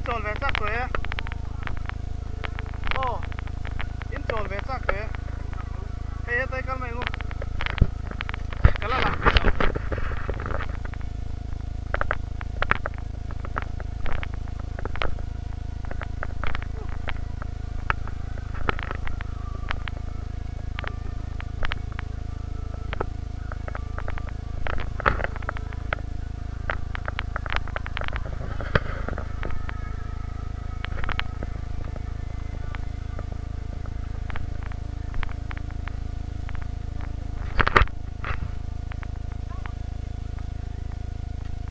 chawl ve chak tawh e. Aw, in chawl ve chak tawh e. Hei hetai kal mai ngu. Ka la lang thei lo.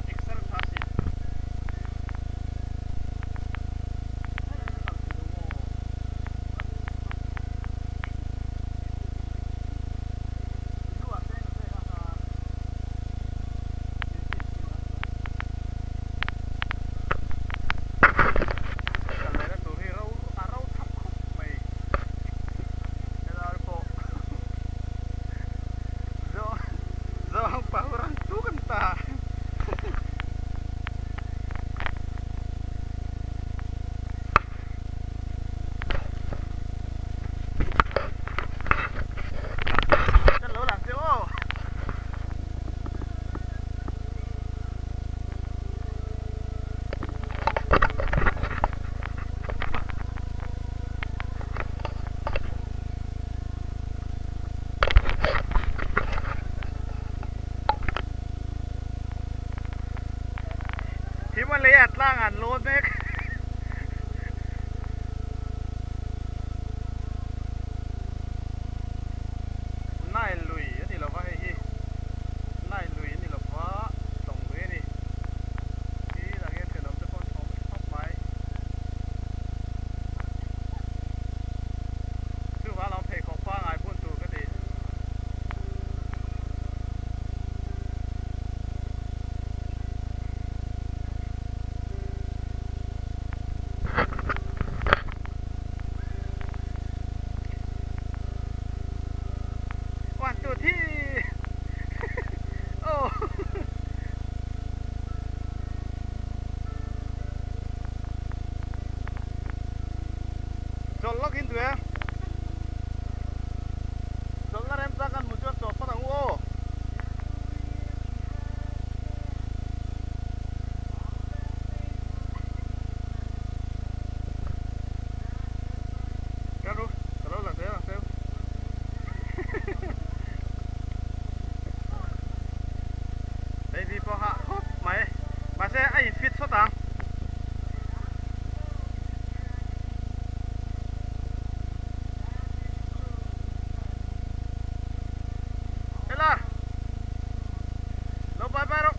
Exer tha si. Kan lehna tur hi ro a ro thap khawp mai. Helai pawh zawng zawng pahurang tuk an ta. Kan lo lang che aw. Himalaya tlang an lawn mek. Nile lui a ni lova hei hi Nile lui a ni lova tlawng lui a ni. Khi lah hian thenawm te pawh an thawm khawp mai. Chuvang lo pheikhawk pangngai bun tur ka ti. One, two, three. Oh. Chawlh lawk in duh e. Chawlhna remchang kan hmu chuan chaw phawt ang u aw. Ka ru, ka lo lang zel ang cheu. Baby pawh hah khawp mai. Mahse a in fit sawt ang. Ela. Lo bye bye rawh.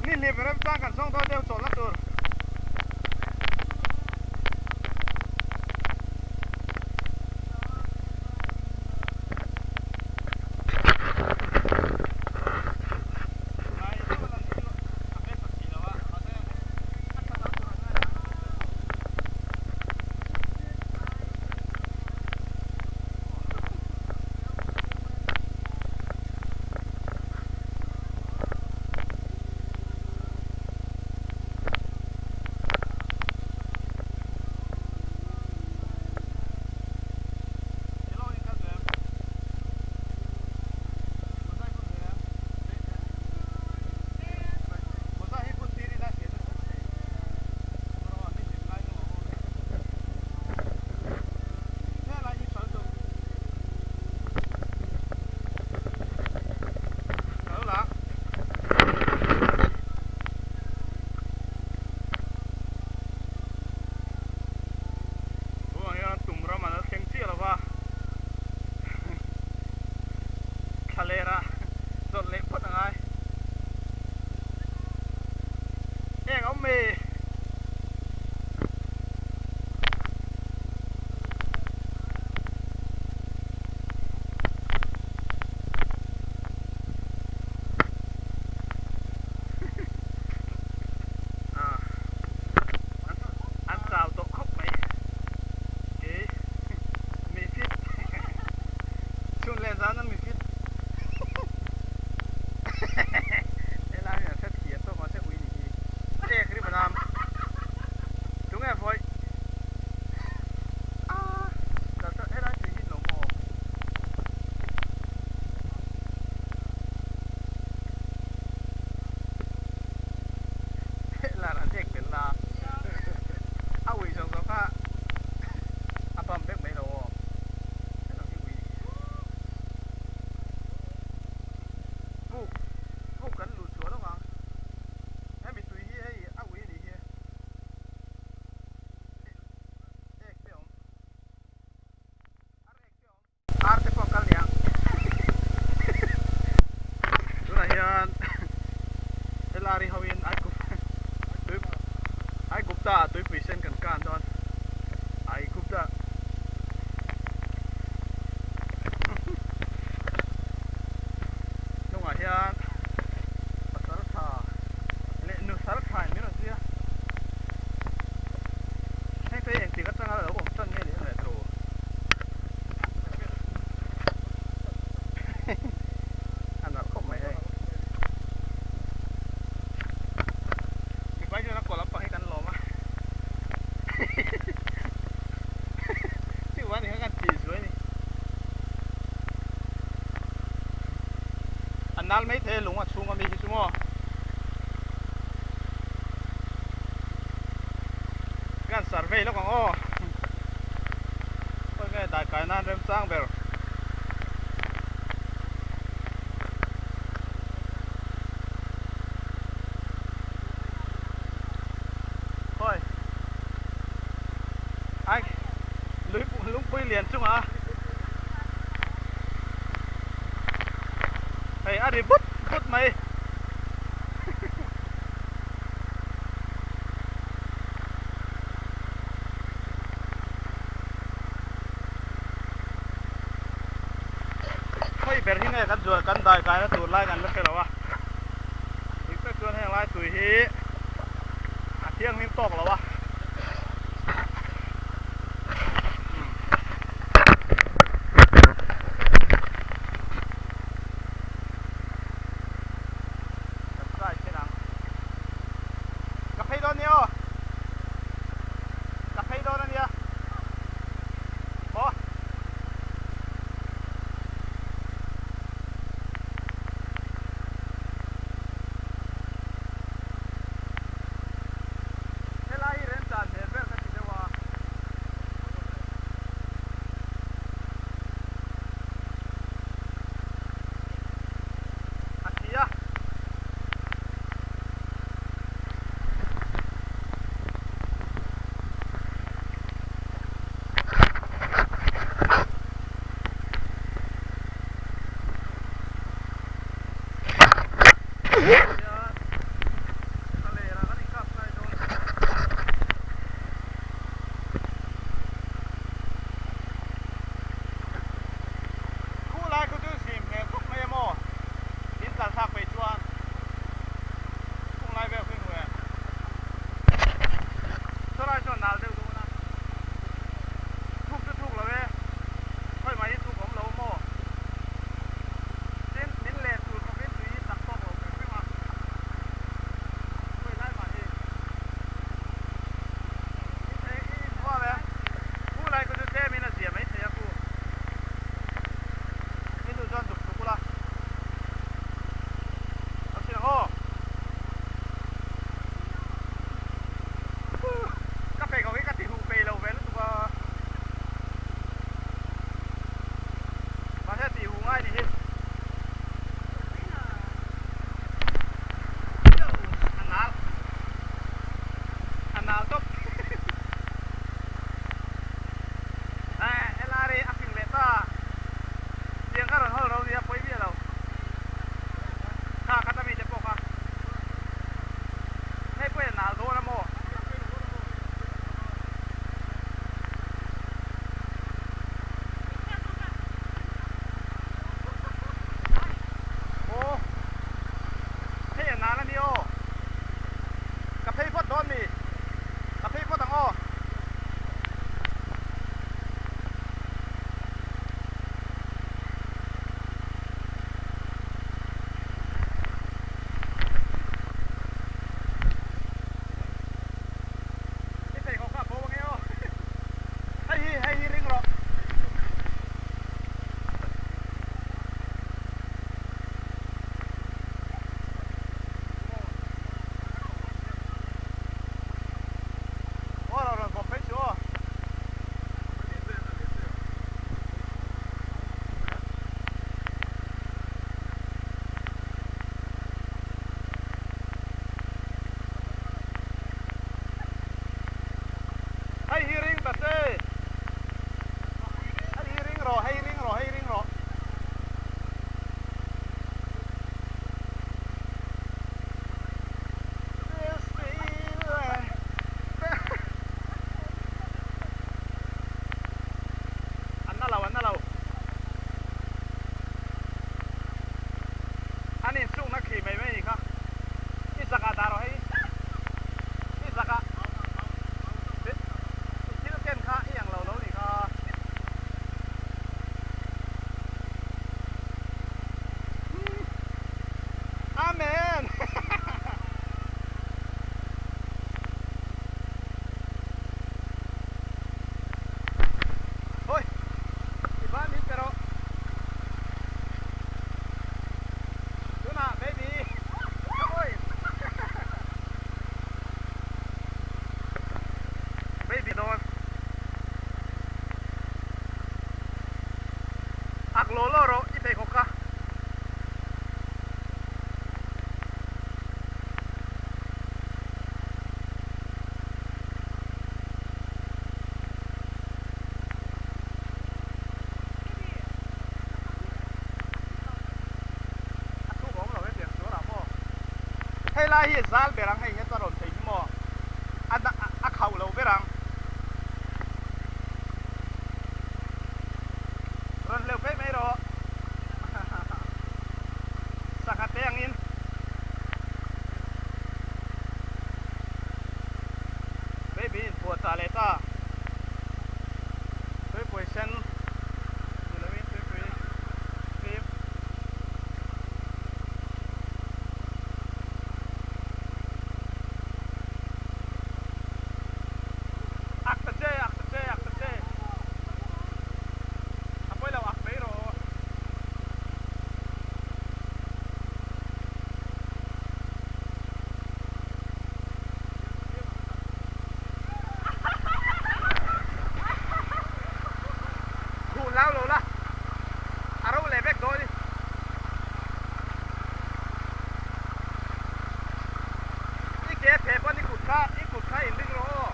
Ni hlip remchang kan zawng dawn deuh chawlhna tur. nal maithei a lung a chhung ami hi chu maw. Kan survey lawk ang aw. Khawi nge dai kai nan remchang ber. Khawi. Ai lui lungpui lian chungah hei a ri but but mai. Khawi ber hi nge kan zual kan dai kaina tur lai kan la hre lo a, dik tak chuan heng lai tui hi a thianghlim tawk lo a. Kan try chhin ang. Ka phei dawn nia aw. Ka phei dawn ania. Aw. Helai hi remchan hmel ber ka ti deuh a. A thi a. Khu lai khu chu zim hmel khawp mai emaw in kal thlak peih chuan khung lai vel khu i hmu em? Chulai chuan nal deuh dawn a, thuk chu thuk lo e, khawi mai hi thuk awm lo maw? Tin, min let tur khawpin tui hi chak tawk lo hrim hrim a, khawi lai mah hi i inhuam em? Khu lai khu chu tlem in a zia mai thei a khu. I nu chuan zuk chuk ula. A chhin ang aw. Ka phei khawk hi ka ti huh pei lo ve lutuk a. Mahse ti huh ngai ni hi. A nal. A nal tawp. Helai a fing leh ta. Tiang kha rawn hawl ro nia pawi miah lo. Kha khat ami te pawh kha. Hei pawh hian nal dawn a maw? Ak law law rawh i pheikhawk kha. A thuk a awm lo hetiang sual ah maw. Hei lai hi zal ber ang hei heta rawn phei hi maw a a khauh lo ber ang. Rawn hleuh phei mai rawh. Sangha te angin. Baby in puah chah leh ta. Tuipui sen ni lovin tuipui fim. Ak ta che, ak ta che, ak ta che. A pawi lo ak mai rawh. Khuh lau lo la, a ro leh vek dawn i. I ke phe pawn i kut kha, i kut kha inring rawh aw.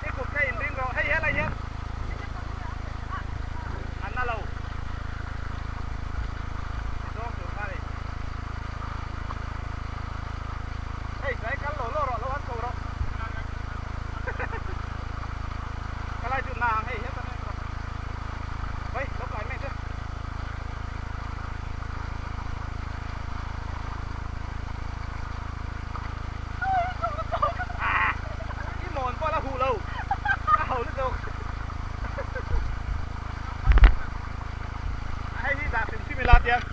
I kut kha inring rawh, hei helai hian a na lo. I zawng tur kha a ni. Hei tlai kal lo lo rawh, lo han chho rawh. Ka lai chu na ang hei heta mek rawh. Hei, lo kai mek che. Ah, i mawn pawh la huh lo. A ho lutuk. Hei hi dah hrim hrim ila tiang.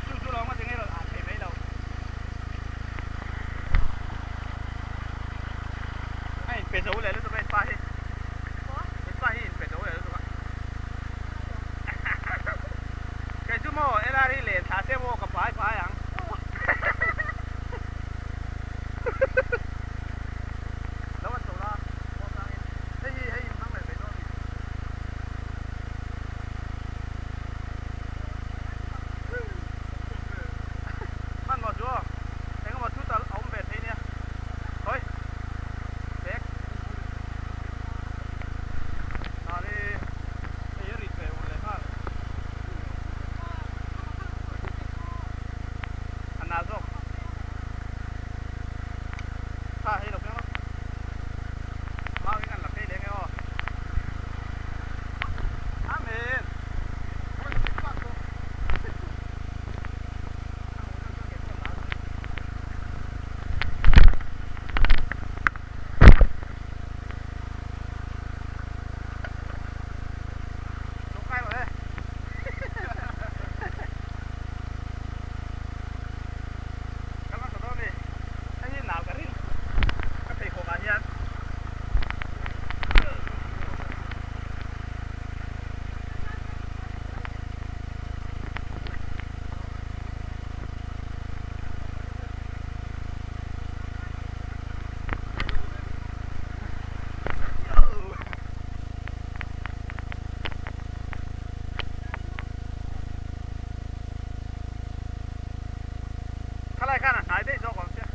Chu chu lawng a ti ngei rawn ah thei mai lo. A inpe zo leh lutuk a inpa hi. Inpa hi inpe zo leh lutuk a. Kei chu maw LR hi len thla se maw ka pai pai ang. Lo an chho la, maw tangin. Hei hi hei inhmang leh mai dawn a ni. Hman maw chu aw, engemaw chu tal a awm ve thei nia. Hawi, bag. Nali, hei a rit ve ur leh nghal. A na zawk. Kha hei lo keng lawk. Mau hi kan la phei leh nge aw. Amen. Khalai khan a hnai daih zawk awm sia.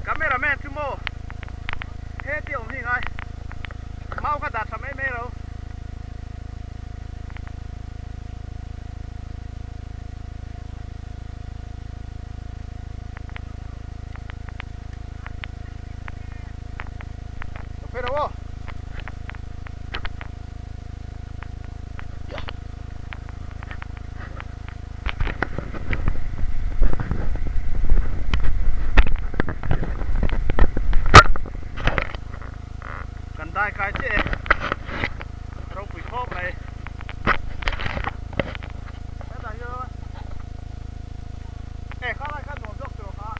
Camera man chu maw he ti awm hi ngai mau kha dah tha mai mai lo. Kan dai kai chiah e, ropui khawp mai. Hetah hian e khalai kha nuam zawk tur kha.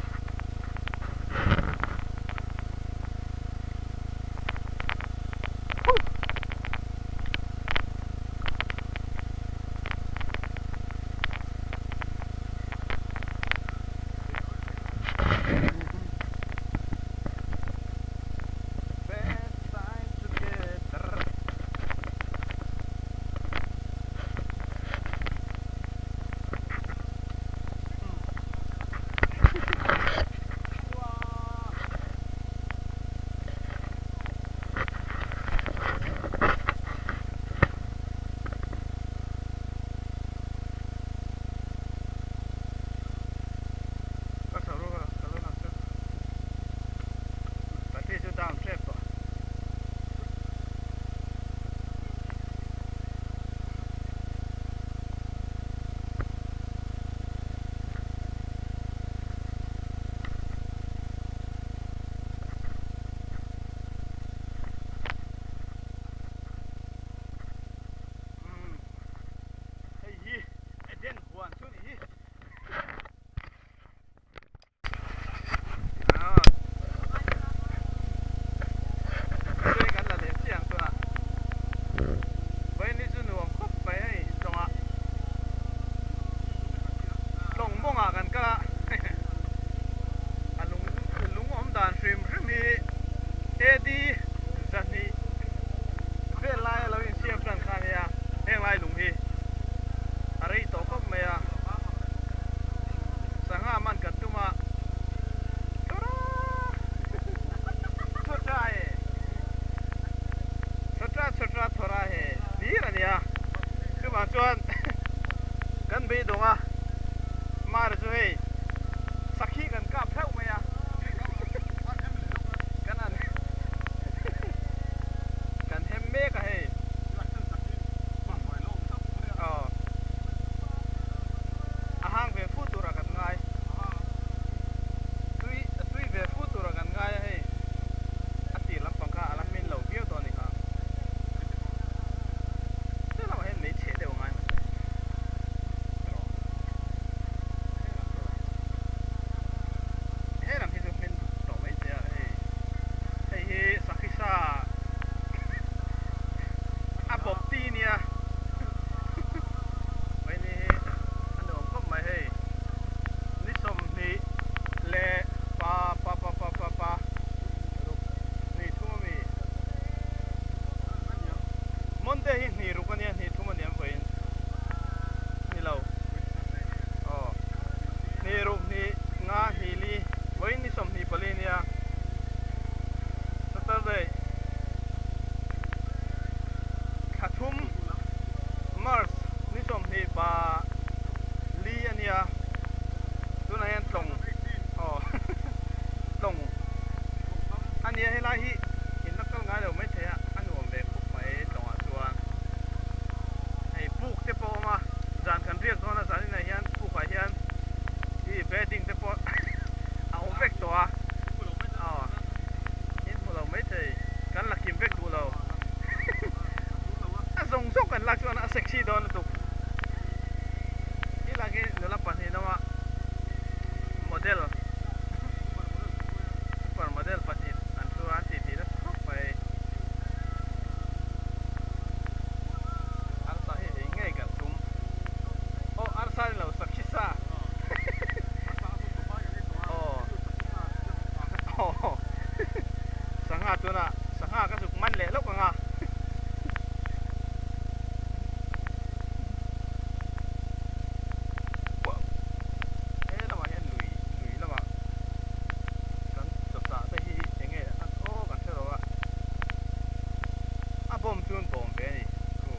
chu an bawm ve a ni. Khu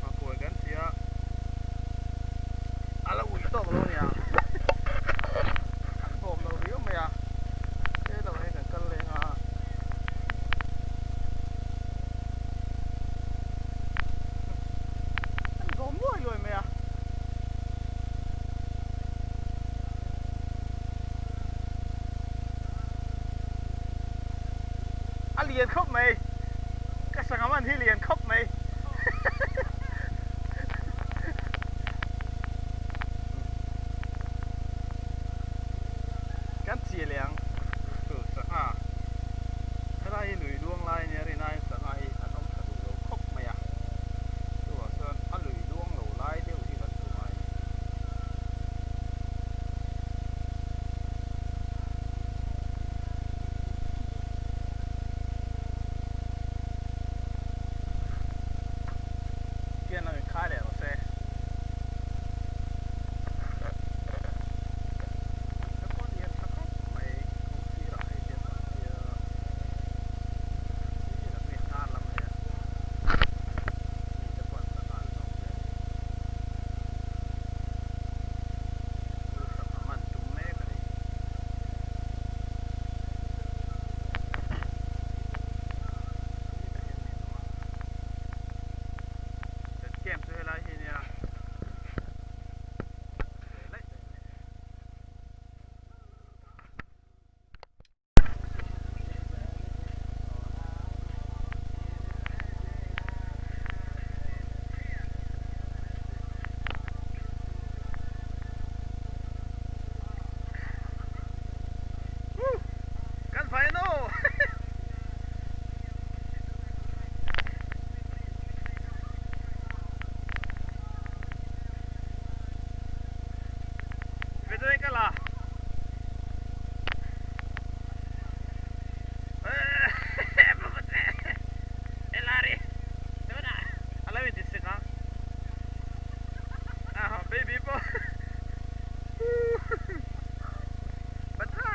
nghakuai kan ti a, a la ui tawk lo nia, an bawm lo riau mai a, he lo hei kan kal leng a. An bawm luai luai mai a. A lian khawp mai ka sangha man hi lian khawp mai kan chi leh ang chu sangha helai hi lui luang lai ania rinaiin sangha hi an awm tha duh lo khawp mai a chuvang chuan a lui luang lo lai deuh hi kan tum a ni. Khian lo inkhai leh rawh se. Ka kawn lian tha khawp mai kawng sirah hei hian kan tia sirah mi hnar lam hei a mite pawh an sangha an zawng ve a ni. Chu sangha man tum mek a ni. Kan camp chu helai hi nia ve laih daih mai. Kan fai no. Về đây cái là Baby po. Bata.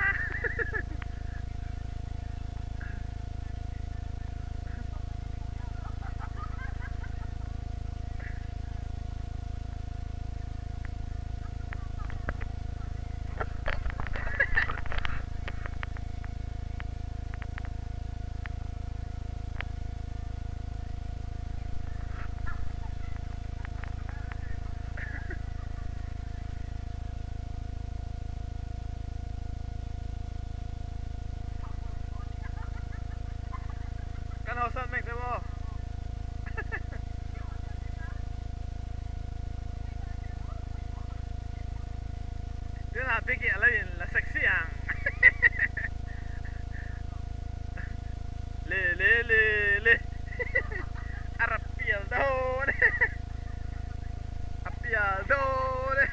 Kan hausan mek te maw? Tunah Piggy a lo in la sexy ang. Le le le le. A rap pial dawn e. A pial dawn e.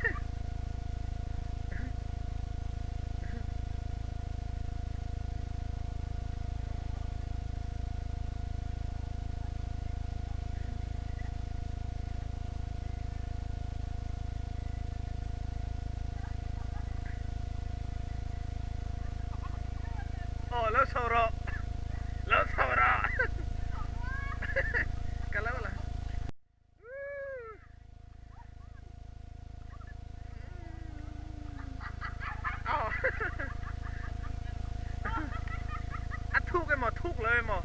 Aw lo chho rawh lo chho rawh ka lo la. A thuk emaw thuk lo emaw.